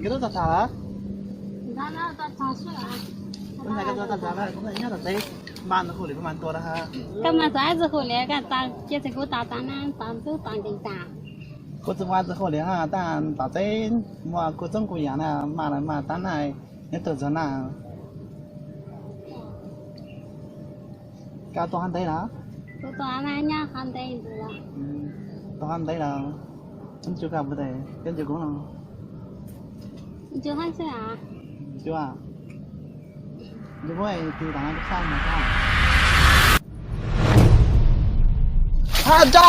Koj tuaj txog tag lawm? Kuv ntshai koj tuaj txog tag lawm, kuv nyob tom tsev mas ntxwg hu li kuv mas tua lawm ha. Koj mas txog ib txwg hu li koj cia txog kuv tom tag na, tom ntxub tom nkees tas. Kuv txawm ua txwg hu li ha, tab tom tsev muaj kuv txoob kuv yam na, mas lawm mas tab na, nyob tuaj txog na. Koj tuaj qhov ntev lawm? Kuv tuaj nyob qhov ntev ntawd. Tuaj qhov ntev lawm, ncu koj puas tau, koj ncu kuv no. Ncu hab xwb a. Ncu, ncu kuv tig tom no sab mas sab. Ha, tso.